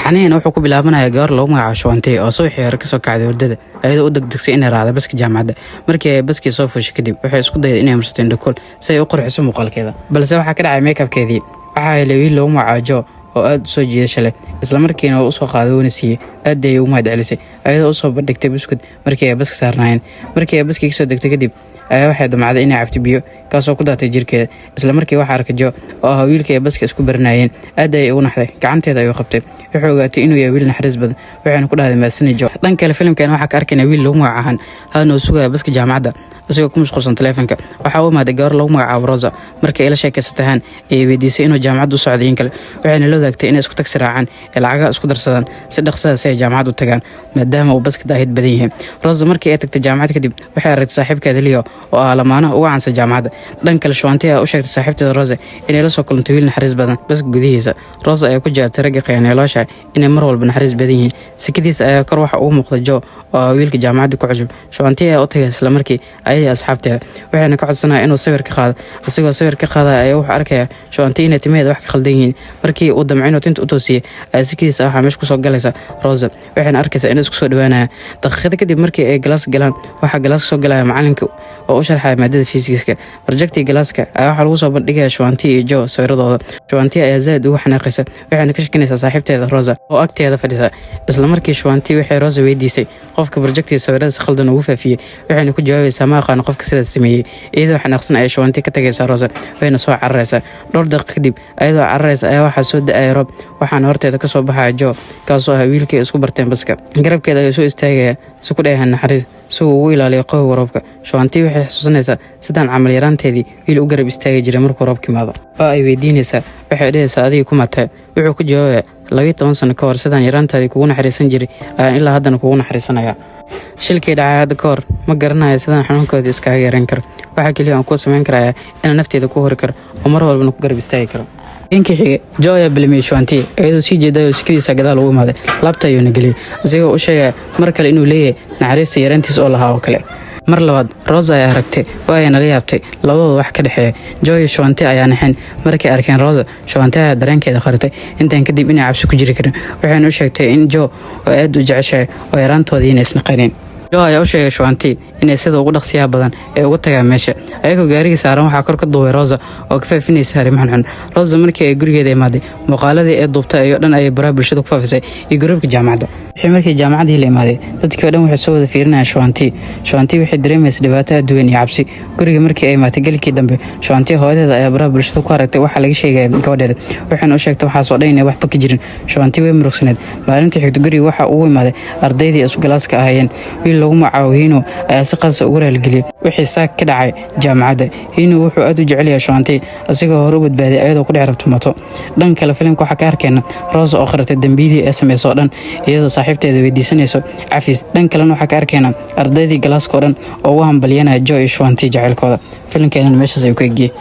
Taxanihina wuxuu ku bilaabanayaa gabar lagu magacaabo Shuwantey oo subaxii hore kasoo kacday hurdada, ayadoo u degdegsay inay raacdo baska jaamacadda. Markii ay baskii soo fuushay kadib, waxay isku dayday inay marsato indhakool si ay u qurxiso muuqaalkeeda, balse waxaa ka dhacay makeupkeedii. Waxaa helay wiil lagu magacaabo Jo oo aad u soo jiidasho leh. Isla markiina uu usoo qaaday, wuuna siiyey. Aad ayay ugu mahad celisay, ayadoo usoo bandhigtay buskud markii ay baska saarnaayeen. Markii ay baskii kasoo degtay kadib ayaa waxay damacday inay cabto biyo, kaasoo ku daatay jirkeeda. Isla markii waxaa arkay Jo oo ahaa wiilkii ay baska isku baranayeen. Aad ayay ugu naxday, gacanteeda ayuu qabtay. Wuxuu ogaatay inuu yahay wiil naxariis badan, waxayna ku dhahday, "Maadsani, Jo." Dhan kale, filimkan waxaa ka arkaynaa wiil lagu magacahan Haana oo sugaya baska jaamacadda, isagoo ku mashquulsan taleefanka. Waxaa u imaaday gabar lagu magacaabo Rosa. Markii ay la sheekaysatay Han ayay weydiisay inuu jaamacadda u socday in kale, waxayna la wadaagtay inay isku tagsi raacaan ee lacagaha isku darsadaan si dhaqsada si ay jaamacad u tagaan, maadaama uu baska daahid badan yahay. Rosa markii ay tagtay jaamacad kadib, waxay aragtay saaxiibkeeda Leo oo ah lamaanaha ugu caansan jaamacadda. Dhan kale, Shuwanti ayaa u sheegtay saaxiibteeda Rosa inay la soo kulantay wiil naxariis badan baska gudihiisa. Rosa ayaa ku jawaabtay ragga khiyaanoolaasha inay mar walba naxariis badan yihiin. Sikadiisa ayaa kor waxa ugu muuqda Jo oo ah wiilka jaamacadda ku cusub. Shuwanti ayaa u tagay isla markii ayadii asxaabteeda, waxayna ka codsanaya inuu sawir ka qaado. Isagoo sawir ka qaadaya ayaa wuxuu arkaya Shuwanti inay timaheeda wax ka khaldan yihiin. Markii uu damco inuu tinta u toosiyey ayaa sikadiisa waxaa meesha kusoo galaysa Rosa, waxayna arkaysaa inay isku soo dhawaanaya. Daqiiqada kadib markii ay class galaan, waxaa class soo galaya macalinka oo u sharxaya maadada fiisigiska. Projectii classka ayaa waxaa lagu soo bandhigaya Shuwanti iyo Jo sawiradooda. Shuwanti ayaa zaid ugu xanaaqaysa, waxayna ka shakinaysaa saaxiibteeda Rosa oo agteeda fadhisa. Isla markii Shuwanti waxay Rosa weydiisay qofka projectii sawirada si khaldan ugu faafiyey, waxayna ku jawaabaysaa, "Ma aqaano qofka sidaas sameeyey." Iyadoo xanaaqsan ayay Shuwanti ka tagaysaa Rosa, wayna soo cararaysaa. Dhowr daqiiq kadib, ayadoo cararaysa ayaa waxaa soo da-aya roob, waxaana horteeda kasoo baxaya Jo, kaasoo ah wiilkii ay isku barteen baska. Garabkeeda ayuu soo istaagaya si ku dheehan naxariis, si uu ugu ilaaliyo qowga roobka. Shuwanti waxay xusuusanaysaa sidaan camal yaraanteedii wiil u garab istaagi jiray markuu roobka imaado, oo ay weydiinaysaa. Waxay dhahaysaa, "Adigii kuma tahay?" Wuxuu ku jawaabaya, "12 sano ka hor sidaan yaraantaadii kugu naxariisan jiray ayaan ilaa haddana kugu naxariisanaya. Shilkii dhacay hadda ka hor ma garanayo sidaan xanuunkoodii iskaga yareyn karo. Waxaa keliya aan kuu samayn karaya inaan nafteeda ku hori karo oo mar walbana ku garab istaagi karo." Habeenkii xigay, Jo ayaa bilamiyey Shuwanti iyadoo sii jeedayo. Sikadiisa gadaal ugu imaaday, laabta ayuuna geliyey, isagoo u sheegaya mar kale inuu leeyahay naxariista yaraantiis oo lahaa oo kale. Mar labaad Rosa ayaa aragtay oo ayna la yaabtay labadooda wax ka dhexeeya. Jo iyo Shuwanti ayaa naxeen markay arkeen Rosa. Shuwanti ayaa dareenkeeda qaritay intaan kadib inay cabsi ku jiri karin, waxayna u sheegtay in Jo oo aad u jeceshahay oo yaraantoodii inay isnaqaneen. Jo ayaa u sheegay Shuwanti inay sida ugu dhaqsiyaha badan ee uga tagaan meesha. Ayagoo gaarigii saaran, waxaa kor ka duubay Rosa oo ka faafinaysa arrimo xunxun. Rosa markii ay gurigeeda imaaday, muuqaaladii ee duubtay ayoo dhan ayay baraha bulshada ku faafisay iyo groupka jaamacadda. Wixii markii jaamacaddii la imaaday, dadkii oo dhan waxay soo wada fiirinayaan Shuwanti. Shuwanti waxay dareemaysa dhibaato aad weyn iyo cabsi. Guriga markii ay imaatay gelikii dambe, Shuwanti hooyadeeda ayaa baraha bulshada ku aragtay waxaa laga sheegaya gabadheeda, waxayna u sheegtay waxaas oo dhan inay waxba ka jirin. Shuwanti way murugsaneed. Maalintii xigta guriga waxaa ugu imaaday ardaydii isku classka ahaayeen. Wiil lagu magacaabo Hino ayaa si qalsa ugu raalgeliyey wixii saak ka dhacay jaamacadda. Hino wuxuu aad u jecel yahay Shuwanti, isagoo hore u badbaaday ayadoo ku dhex rabto mooto. Dhan kale, filimka waxaa ka arkayna Rosa oo qaratay dembiyadii ee sameysay oo dhan, iyadoo saaxiibteeda weydiisanayso cafis. Dhan kalena, waxaa ka arkayna ardaydii classka oo dhan oo ugu hambalyanaya Jo iyo Shuwanti jaceylkooda. Filimkeenana meeshaas ayuu ku egiyey.